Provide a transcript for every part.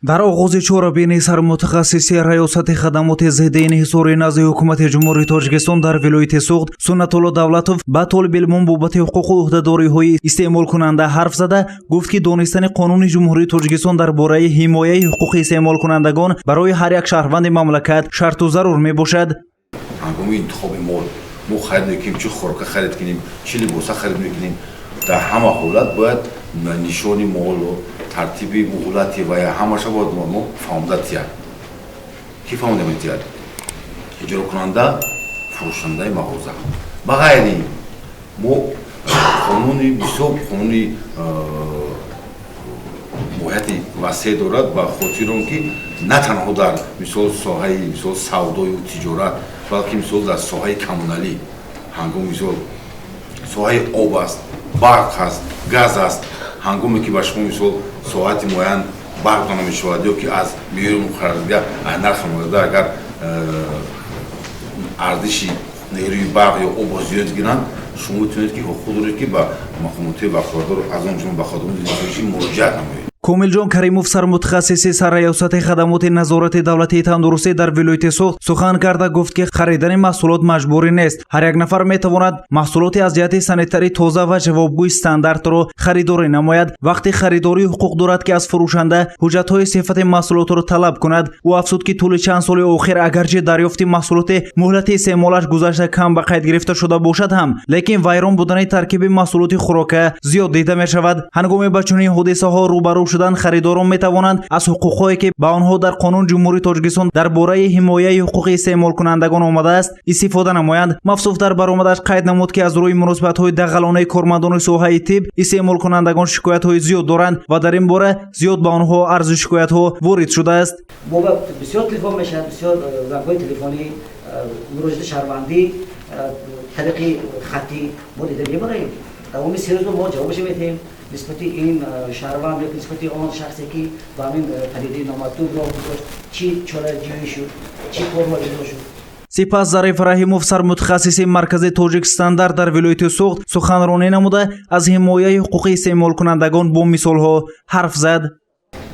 Дар оғози чорабинӣ сармутахассиси Раёсати хадамоти зидди инҳисорӣ назди Ҳукумати Ҷумҳурии Тоҷикистон дар вилояти Суғд Суннатулло Давлатов ба толибилмон бобати ҳуқуқу ӯҳдадориҳои истеъмолкунанда ҳарф зада гуфт, ки донистани Қонуни Ҷумҳурии Тоҷикистон дар бораи ҳимояи ҳуқуқи истеъмолкунандагон барои ҳар як шаҳрванди мамлакат шарту зарур мебошад. Ҳангоми интихоби мол мо харид мекунем, чӣ хӯрока харид кунем, чӣ либоса харид мекунем, дар ҳама ҳолат бояд нишони молу тартиби муҳлати ва ҳамаша бояд мо фаҳмода тияд. Ки фаҳмода метиҳад? Иҷрокунанда, фурӯшандаи мағоза. Ба ғайри мо қонуни бисёр қонуни моҳияти васеъ дорад, ба хотири он ки на танҳо дар мисол соҳаи мисол савдою тиҷорат, балки мисол дар соҳаи коммуналӣ, ҳангоми мисол соҳаи об аст, барқ аст, газ аст, ҳангоме ки ба шумо мисол соати муайян барқ дода мешавад ё ки аз меъёри муқарраршуда, аз нархи муқарраршуда агар арзиши нерӯи барқ ё обро зиёд гиранд, шумо метавонед ки ҳуқуқ доред, ки ба мақомоти ваколатдор, аз он ҷумла ба хадомоти зидди муроҷиат намоед. Комилҷон Каримов, сармутахассиси Сарраёсати хадамоти назорати давлатии тандурустӣ дар вилояти Суғд сухан карда гуфт, ки харидани маҳсулот маҷбурӣ нест. Ҳар як нафар метавонад маҳсулоти аз ҷиҳати санитарӣ тоза ва ҷавобгӯи стандартро харидорӣ намояд. Вақти харидорӣ ҳуқуқ дорад, ки аз фурӯшанда ҳуҷҷатҳои сифати маҳсулотро талаб кунад. Ӯ афзуд, ки тӯли чанд соли охир агарчи дарёфти маҳсулоти муҳлати истеъмолаш гузашта кам ба қайд гирифта шуда бошад ҳам, лекин вайрон будани таркиби маҳсулоти хӯрока зиёд дида мешавад. Ҳангоми ба чунин ҳодисаҳо рӯбарӯ шудан, харидорон метавонанд аз ҳуқуқҳое, ки ба онҳо дар Қонуни Ҷумҳурии Тоҷикистон дар бораи ҳимояи ҳуқуқи истеъмолкунандагон омадааст, истифода намоянд. Мавсуф дар баромадаш қайд намуд, ки аз рӯи муносибатҳои дағалонаи кормандони соҳаи тиб истеъмолкунандагон шикоятҳои зиёд доранд ва дар ин бора зиёд ба онҳо арзу шикоятҳо ворид шудааст. Бисёр телефон мешавад, бисёр зангҳои телефонӣ, муроҷиати шаҳрвандӣ тариқи хаттӣ мо дида мебарем. Давоми 3 рӯз мо ҷавобашо медиҳем нисбати ин шаҳрванд ё нисбати он шахсе, ки ба ҳамин падидаи номатлуб роҳ гузошт, чӣ чораҷӯӣ шуд, чӣ корҳо иҷро шуд. Сипас Зариф Раҳимов, сармутахассиси Маркази Тоҷикстандарт дар вилояти Суғд суханронӣ намуда, аз ҳимояи ҳуқуқи истеъмолкунандагон бо мисолҳо ҳарф зад.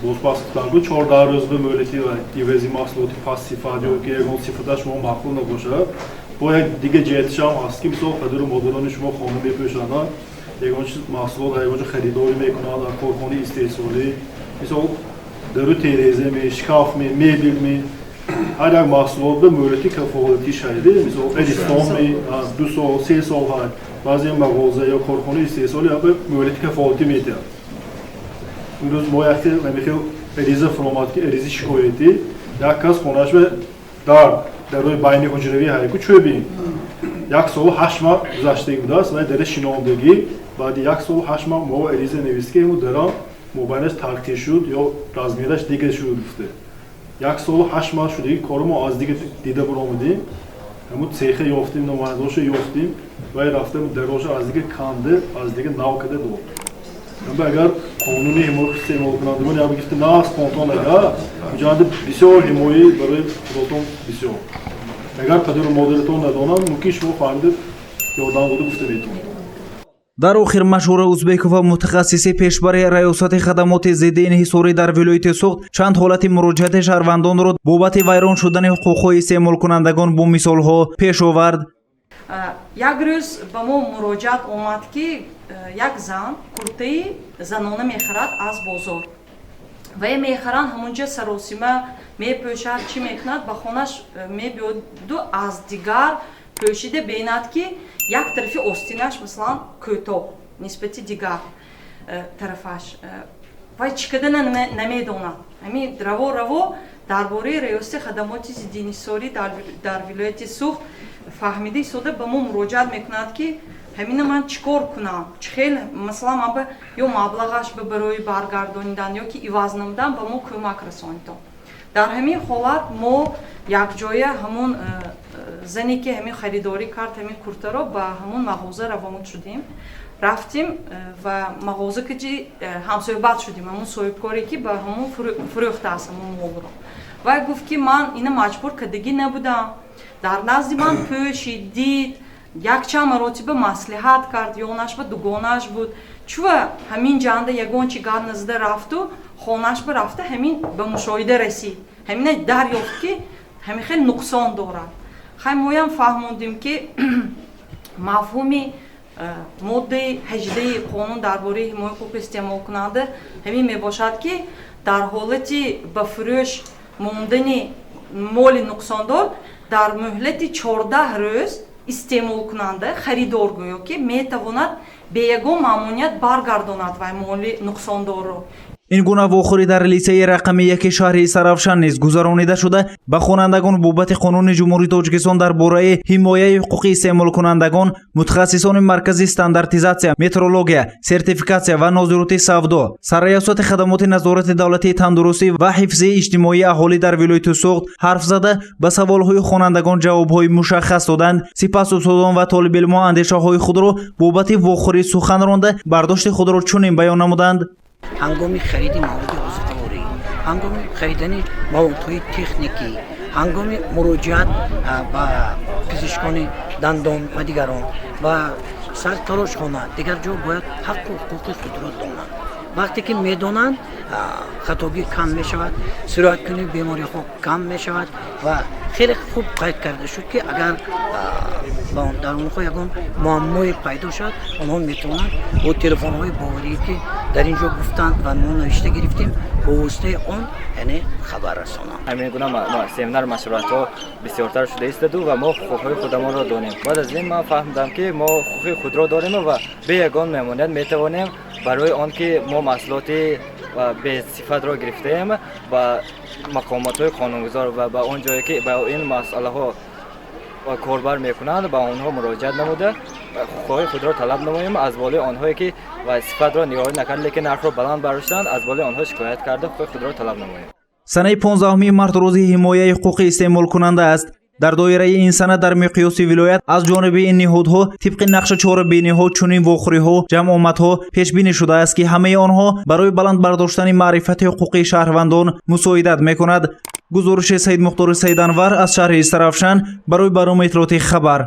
Бозпас гуфтанку, 14 рӯз ба мӯҳлати ивази маҳсулоти пастсифат ё ки ягон сифаташ шумо маъқул набошад. Бо як дига ҷиҳатишам ҳаст, ки мисол падару модарони шумо хона мепӯшанд, ягон чиз маҳсулот ягон ҷо харидорӣ мекунанд дар корхонаи истеҳсолӣ, мисол дару тереза ме, шкаф ме, мебел ме, ҳар як маҳсулот ба мӯҳлати кафолатӣ шайде, мисол Эдистон ме, 2 сол, 3 сол ҳай. Баъзе мағоза ё корхонаи истеҳсолӣ ба мӯҳлати кафолатӣ медиҳад. Имрӯз мо якте намихел ариза фуромад, ки аризи шикоятӣ, як кас хонааш ба дар дарои байни ҳуҷравӣ ҳайку чӯбин 1 солу 8 моҳ гузаштагӣ будааст ва дара шинондагӣ. Баъди 1 солу 8 моҳ мо ариза навист, ки дара мобайнаш тарқӣ шуд ё размераш дига шуд гуфте. 1 солу 8 моҳ шудагӣ кору мо аз дига дида буромадем, ҳамун цеха ёфтем, намояндоша ёфтем ва рафтем, дароша аз дига канда, аз дига нав када дод. Агар қонуни ҳимояи истеъмолкунандагон як гифта на спонтан, агар муҷанди бисёр ҳимояи барои худотон бисёр, агар падару модаратон надонанд, мумкин шумо фаҳмида ёрдам дода гуфта метавонед. Дар охир Машҳура Узбекова, мутахассиси пешбари Раёсати хадамоти зидди инҳисорӣ дар вилояти Суғд, чанд ҳолати муроҷиати шаҳрвандонро бобати вайрон шудани ҳуқуқҳои истеъмолкунандагон бо мисолҳо пеш овард. Як рӯз ба мо муроҷиат омад, ки як зан куртаи занона мехарад аз бозор ва мехаранд, ҳамунҷа саросима мепӯшад, чӣ мекунад, ба хонаш мебиёду аз дигар пӯшида бинад, ки як тарафи остинаш масалан кӯтоҳ нисбати дигар тарафаш. Вай чӣ када намедонад. Ҳамин раво раво дар бораи Раёсати хадамоти зидди инҳисорӣ дар вилояти Суғд фаҳмида истода ба мо муроҷиат мекунад, ки ҳамина ман чӣ кор кунам, чӣ хел масалан ман ба ё маблағаш ба барои баргардонидан ё ки иваз намудан ба мо кӯмак расонитон. Дар ҳамин ҳолат мо якҷоя ҳамун зане, ки ҳамин харидорӣ кард ҳамин куртаро, ба ҳамун мағоза равон шудем. Рафтем ва мағоза киҷи ҳамсӯҳбат шудем ҳамун соҳибкоре, ки ба ҳамун фурӯхтааст ҳамун молро. Вай гуфт, ки ман ина маҷбур кардагӣ набудам, дар назди ман пӯшид, дид, якчанд маротиба маслиҳат кард, ёнаш ба дугонаш буд, чува ҳамин ҷанда ягон чи гап назада рафту. Хонааш рафта, ҳамин ба мушоҳида расид, ҳамина дарёфт, ки ҳамин хел нуқсон дорад. Хай, моям фаҳмондем, ки мафҳуми моддаи 18-и қонун дар бораи ҳимояи ҳуқуқи истеъмолкунанда ҳамин мебошад, ки дар ҳолати ба фурӯш мондани моли нуқсондор дар муҳлати 14 рӯз истеъмолкунанда, харидор гӯё ки метавонад бе ягон мамоният баргардонад вай моли нуқсондорро. Ин гуна вохӯрӣ дар литсеи рақами 1 шаҳри Истаравшан низ гузаронида шуда, ба хонандагон бобати Қонуни Ҷумҳурии Тоҷикистон дар бораи ҳимояи ҳуқуқи истеъмолкунандагон мутахассисони Маркази стандартизатсия, метрология, сертификатсия ва нозироти савдо, Сарраёсати хадамоти назорати давлатии тандурустӣ ва ҳифзи иҷтимоии аҳолӣ дар вилояти Суғд ҳарф зада, ба саволҳои хонандагон ҷавобҳои мушаххас доданд. Сипас устодон ва толибилмон андешаҳои худро бобати вохӯрӣ сухан ронда, бардошти худро чунин баён намуданд: Ҳангоми хариди маводи озуқаворӣ, ҳангоми харидани маводҳои техникӣ, ҳангоми муроҷиат ба пизишкони дандон ва дигарон, ба сартарошхона, дигар ҷо бояд ҳаққу ҳуқуқи худро донанд. Вақте ки медонанд, хатогӣ кам мешавад, сирояткунии бемориҳо кам мешавад. Ва хеле хуб қайд карда шуд, ки агар дар онҳо ягон муаммое пайдо шавад, онҳо метавонанд бо телефонҳои боварие, ки дар ин ҷо гуфтанд ва мо навишта гирифтем, бо воситаи он яъне хабар расонанд. Ҳамин гуна семинар, машваратҳо бисёртар шуда истоду ва мо ҳуқуқҳои худамонро донем. Баъд аз ин ман фаҳмидам, ки мо ҳуқуқи худро дорем ва бе ягон мемоният метавонем барои он ки мо маҳсулоти бесифатро гирифтаем, ба мақомотҳои қонунгузор ва ба он ҷое ки ба ин масъалаҳо корбар мекунанд, ба онҳо муроҷиат намуда, ҳуқуқҳои худро талаб намоем. Аз болои онҳое ки сифатро риоя накард, лекин нархро баланд бардоштанд, аз болои онҳо шикоят карда, ҳуқуқи худро талаб намоем. Санаи 15 март рӯзи ҳимояи ҳуқуқи истеъмолкунанда аст. Дар доираи ин сана дар миқёси вилоят аз ҷониби ин ниҳодҳо тибқи нақша чорабиниҳо, чунин вохӯриҳо, ҷамъомадҳо пешбинӣ шудааст, ки ҳамаи онҳо барои баланд бардоштани маърифати ҳуқуқии шаҳрвандон мусоидат мекунад. Гузориши Саидмухтори Саиданвар аз шаҳри Истаравшан барои барномаи иттилоотии «Хабар».